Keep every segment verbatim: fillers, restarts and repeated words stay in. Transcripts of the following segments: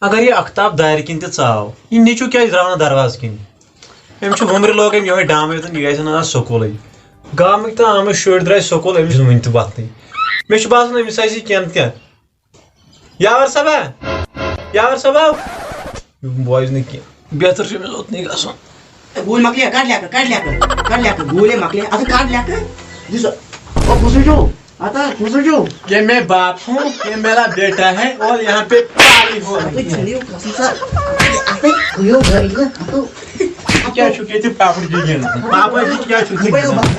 اگر یہِ اختاب دارِ کِنۍ تہِ ژاو، یہِ نیٚچوٗ کیٛازِ درٛاو نہٕ دروازٕ کِنۍ؟ أمۍ چھُ وُمرِ لوگ أمۍ یِہوٚے ڈامٕے تہٕ یہِ گژھِ نہٕ آز سکوٗلٕے۔ گامٕکۍ تہٕ آمٕتۍ شُرۍ درٛاے سکوٗل، أمِس چھُنہٕ وٕنہِ تہِ وۄتھنٕے۔ مےٚ چھُ باسان أمِس آسہِ یہِ کینٛہہ نَتہٕ کینٛہہ۔ یاور صٲبا، یاور صٲبا، یہِ بوزِ نہٕ کینٛہہ۔ بہتر چھُ أمِس اوٚتنٕے گژھُن۔ گوٗلۍ مۄکلے، کَڑ لیٚکھٕ، کَڑ لیٚکھٕ، کَڑ لیٚکھٕ، گوٗلۍ مۄکلے، اَدٕ کَڑ لیٚکھٕ۔ دِ سا، او، بوٗزِو چھُو؟ اَتھ ہا، بوٗزِو چھُو؟ یہ میں باپ ہوں، یہ میرا بیٹا ہے اور یہاں پہ پالی ہو رہی ہے۔ اَتھ ہے کھُیو گَرِ، اَتھ ہے کھُیو۔ کیٛاہ چھُکھ ییٚتہِ پاپڑ گِنٛدان؟ پاپڑ چھُ کیٛاہ چھُکھ ژٕ موبایل گِنٛدان؟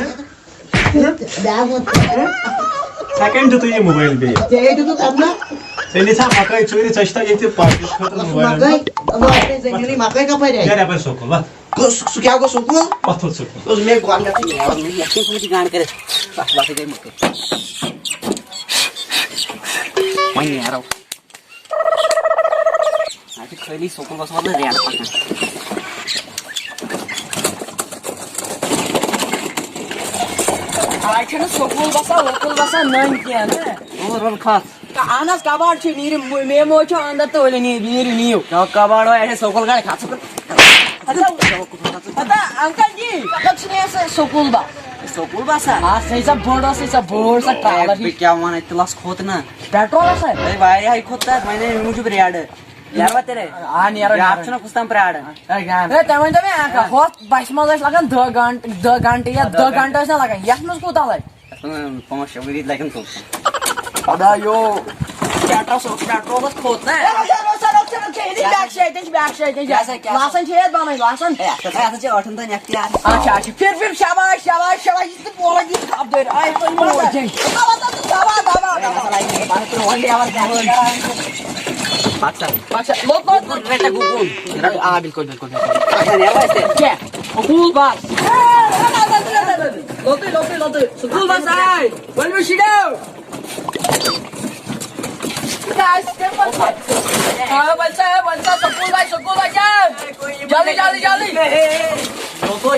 بَنٛد۔ بیٛاکھ وَن۔ ژےٚ کٔمۍ دیُتُے یہِ موبایل بیٚیہِ؟ ژےٚ دیُتُتھ اَتھ نا؟ ژےٚ نِتھ ہا مکٲے ژوٗرِ، ژےٚ چھِ تھاوان ییٚتہِ پاٹی خٲطرٕ موبایل۔ مکٲے، وۄنۍ آسہِ نہٕ زٔمیٖنٕے، مکٲے کَپٲرۍ آیہِ؟ نیرٕ یَپٲرۍ سکوٗل، وَتھ۔ کُس، سُہ کیٛاہ گوٚو سکوٗل؟ وَتھ وَتھ سکوٗل۔ اوس مےٚ گۄڈٕنٮ۪تھٕے نیرُن، مےٚ یَتھ چھُنہٕ سُہ تہِ گنٛڈ کٔرِتھ۔ وَتھ وَتھ گٔے مکٲے۔ وۄنۍ نیرو۔ اَتہِ چھِ خٲلی سکوٗل بس واتان ریڈ پکان۔ آز چھُنہٕ سکوٗل بسا وکوٗل بسا نٔنۍ کینٛہہ نا۔ اور اور کھس۔ اہن حظ، کباڑ چھُ، نیٖرِو، مے موج چھُ اندر تہٕ ؤلِو، نیٖرِو، نیٖرِو، نیٖرِو۔ کیٛاہ کباڑ وای، اَسہِ سکوٗل گاڑِ کھس۔ ہتا، ہتا، انکل جی، کتھ چھِ مےٚ سۄ سکوٗل بس؟ سکوٗل بس ہا؟ آ، سۄ چھِ سۄ بٔڑ، سۄ چھِ سۄ بٔڑ، سۄ اے، ٹرالر بہٕ ہِش۔ کیٛاہ وَنہٕ، تِلَس کھوٚت نا۔ پیٹرول ہسا؟ ہے، واریاہے کھوٚت تَتھ، وۄنۍ اَمہِ موٗجوٗب ریڈٕ۔ نیروا تیٚلہِ؟ آ، نیرو، بیٛاکھ نیرو۔ چھُنہ کُس تام پرٛاران۔ ہے، گان۔ ہے، تُہۍ ؤنۍ تو مےٚ اکھ کتھ، ہۄتھ بسہِ منٛز ٲسۍ لگان دہ گنٹہٕ، دہ گنٹہٕ یا دہ دہ گنٹہٕ۔ گنٹہٕ ٲسۍ نہ لگان، یتھ منٛز کوٗتاہ لگہِ؟ یتھ منٛز پانٛژھ شےٚ ؤری لگن توٚتام۔ خدایو، پیٹرول، پیٹرولس کھوٚت نا۔ ہے، رۄب، رۄب، رۄب، رۄب، رۄب، ییٚتہِ چھِ بیٛاکھ جاے، ییٚتہِ چھِ بیٛاکھ جاے، ییٚتہِ چھِ بیٛاکھ جاے۔ کیٛاہ سا، کیٛاہ سا؟ لاسن چھِ ییٚتہِ بنٲوِتھ، لاسن۔ ہے، اَتھ چھا، اَتھ چھا ٲٹھن تام اختیار۔ اچھا، اچھا، پھر، پھر، شاباش، شاباش، شاباش۔ اچھا، لوٚت، لوٚت، لوٚت۔ رٹ، آ، بِلکُل، بِلکُل، بِلکُل۔ اچھا، نیرو أسۍ تیٚلہِ۔ کیٛاہ؟ سکوٗل بس۔ لوٚتُے، لوٚتُے، لوٚتُے۔ سکوٗل بس آے۔ ؤلِو شُرٮ۪و۔ آ، وَلہٕ سا، وَلہٕ سا، سکوٗل واتہِ، سکوٗل واتہِ۔ جلدی، جلدی، جلدی۔ لوٚتُے۔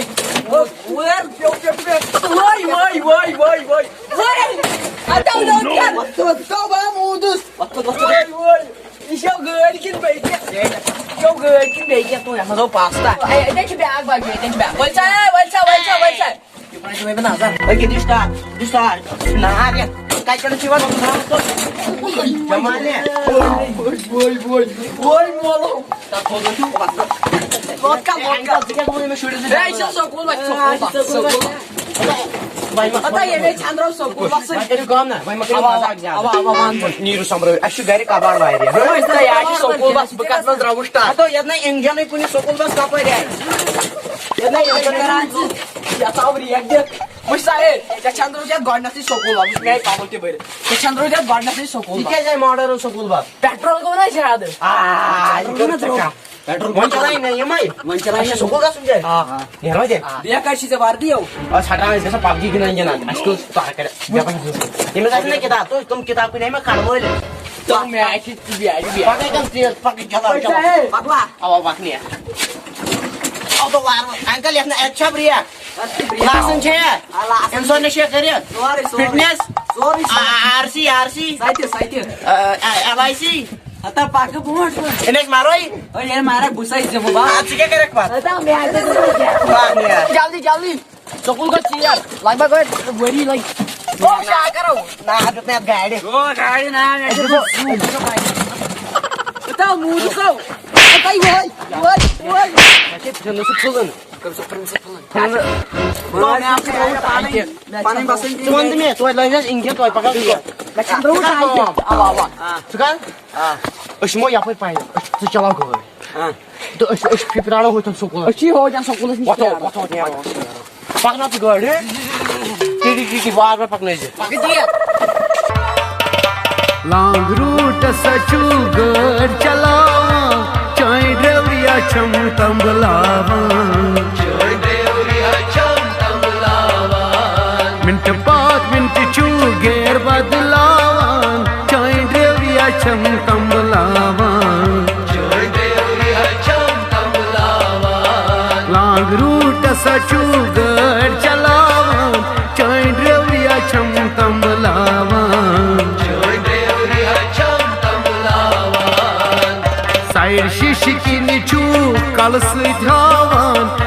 وٲے، وٲے، وٲے، وٲے۔ وٲے۔ اَتھ آو نوٚو کھٮ۪ن۔ وۄتھ، وۄتھ، وۄتھ، وۄتھ۔ وٲے، وٲے۔ یہِ چھا گٲڑۍ کِنہٕ بیٚیہِ کینٛہہ؟ یہِ چھا گٲڑۍ کِنہٕ بیٚیہِ کینٛہہ؟ تُہۍ، یَتھ منٛز آو پاستا۔ ہے، ییٚتٮ۪ن چھِ بیٛاکھ باقٕے، ییٚتٮ۪ن چھِ بیٛاکھ۔ وۄنۍ ژٕ، ہے، وۄنۍ ژٕ، وۄنۍ ژٕ، وۄنۍ ژٕ۔ یہِ پرٛٲنۍ چھِ وۄنۍ بہٕ نظر۔ أکِس دِس ٹاس، دِس ٹاس۔ نار یَتھ۔ کَتہِ پٮ۪ٹھ چھِ یِوان؟ جمالہِ۔ وٲے، وٲے، وٲے، وٲے، وٲے، مولو۔ تَتھ تھوٚد چھُ وَسان۔ لوٚت کَر، لوٚت کَر۔ ژٕ کیٛاہ گوٚمُت أمِس شُرِس سۭتۍ؟ ہے، یہِ چھُ سکوٗل، وۄنۍ چھُ سکوٗل، سکوٗل۔ وۄنۍ ما، ہتا ییٚمے ژھٮ۪نٛدرو سکوٗلَس سۭتۍ۔ وۄنۍ کٔرِو کٲم نا، وۄنۍ ما کٔرِو اَوا، مَزاق زیادٕ۔ اَوا، اَوا، وَن ژٕ۔ نیٖرِو سۄمبرٲوِو، اَسہِ چھُ گَرِ کَباڑ واریاہ۔ ہے، ہے، یہِ چھُ سکوٗل بَس، بہٕ کَتھ منٛز درٛاوُس ٹَس؟ ہَتو، یَتھ نَے اِنجَنٕے کُنہِ سکوٗل بَس کَپٲرۍ آسہِ؟ یَتھ نَے اِنجَن کَران ژٕ، یَتھ آو ریک دِتھ۔ وٕچھ سا، ہے، ژےٚ ژھٮ۪نٛدرو چھِ یَتھ گۄڈٕنٮ۪تھٕے سکوٗل، وٕچھ مےٚ آیہِ پَلو تہِ بٔرِتھ۔ ژےٚ ژھٮ۪نٛدرو چھِ یَتھ گۄڈٕنٮ۪تھٕٕے سکوٗل یہِ بَس۔ کیٛازِ آیہِ ماڈٲرٕن سکوٗل بَس؟ پیٹرول گوٚو نا زیادٕ۔ آ، یہِ پیٹرول گوٚو نا گوٚو درٛوگ۔ زیادٕ۔ وۄنۍ چلاوٕے نہ یِمے۔ وۄنۍ چلاوٕے اچھا، نہ۔ سکوٗل گژھُن چھُ اَسہِ؟ آ، آ۔ نیرو تیٚلہِ۔ آ۔ بیٚیہِ کَتہِ چھِ ژےٚ وردی یَو؟ أسۍ ہٹاوان، أسۍ گژھو پَب جی گِنٛدان گِنٛدان۔ اَسہِ کٔژ تارٕ کَرِ۔ یَپٲرۍ ہَسا۔ ییٚمِس آسہِ نہٕ کِتاب، تُہۍ تِم کِتاب کُنہِ مےٚ کھڑ وٲلۍ۔ تِم میچ چھِ بیٚیہِ، بیٚیہِ۔ پَکھ ہے کَم تیز، پَکھ جلد، أسۍ جلد۔ ہے۔ پَکھ وا۔ اَوا، پَکھ نیر۔ اَو تو وارٕ وارٕ۔ انکل، یَتھ نہٕ اَتہِ چھا بریک؟ اَتھ چھِ بریک۔ لاسن چھےٚ؟ آ، لاسن۔ اِنسان نشے کٔرِتھ۔ سورُے، سورُے۔ فٹنس؟ سورُے، سورُے۔ آ، آر سی، آر سی۔ سۄ تہِ، سۄ تہِ۔ آ، آ، ایل آی سی۔ ہتا پکھ برونٛٹھ کُن۔ أمۍ أسۍ مارو یہِ۔ او ییٚلہِ مارکھ بہٕ سا زِمہٕ بار۔ اَدٕ ژٕ کیٛاہ کَرَکھ پَتہٕ؟ ہتا مےٚ ہسا چھُ کیٛاہ۔ پَکھ نیر۔ جلدی، جلدی۔ سکوٗل گوٚو ژیر۔ لگ بگ گٔے ؤری لگہِ۔ او کیٛاہ کَرو؟ نار دیُت مےٚ اَتھ گاڑِ۔ او گاڑِ نار، مےٚ چھُ زوٗ۔ ہتا موٗدۍ گوٚو۔ ہتا یِہوٚے، یِہوٚے، یِہوٚے۔ مےٚ چھِ پھِرنہٕ سُہ پھُلُن۔ کٔرۍ سُہ پھِرنہٕ سُہ پھُلُن۔ پھِرنہٕ۔ او مےٚ ہسا چھُ پھُلُن پَنٕنۍ۔ پَنٕنۍ بَسٕنۍ ژٕ وَن تہٕ مےٚ، توتہِ لٲگۍ نہٕ حظ اِنجَن توتہِ پَکان کینٛہہ۔ مےٚ چھَنہٕ روٗد ژٕ کَر آیہِ کٲم؟ اَوا، اَوا۔ آ۔ ژٕ کَر؟ آ۔ أسۍ یِمو یَپٲرۍ پَیہِ، أسۍ، ژٕ چَلاو گٲڑۍ۔ آ۔ تہٕ أسۍ، أسۍ پھِ-، پرٛارو ہوٚتٮ۪ن سکوٗلَس نِش وۄتھو، پرٛارو۔ وۄتھو، وۄتھو، نیرو، وۄتھو، نیرو۔ پَکناو ژٕ گٲڑۍ، ہہ؟ ٹی ٹی ٹی ٹی، وارٕ وارٕ پَکنٲیزِ۔ پَکھ دِیَتھ۔ لانگ روٗٹَس سا چھُ گٲڑۍ چلاوان، چٲنۍ ڈرٛیوریا چھَم تنبلاوان۔ چٲنۍ ڈرٛیوریا چھَم تنبلاوان۔ مِنٹہٕ پتہٕ مِنٹہٕ چھُ گیر بدلاوان، چٲنۍ ڈرٛیوریا چھَم تنبلاوان۔ چٲنۍ ڈرٛیوریا چھَم تنبلاوان۔ لانگ روٗٹَس سا چھُ گٲڑۍ چلاوان، چٲنۍ ڈرٛیوریا چھَم تنبلاوان۔ چٲنۍ ڈرٛیوریا چھَم تنبلاوان۔ سا یہِ چھُ کلہٕ سۭتۍ ہاوان۔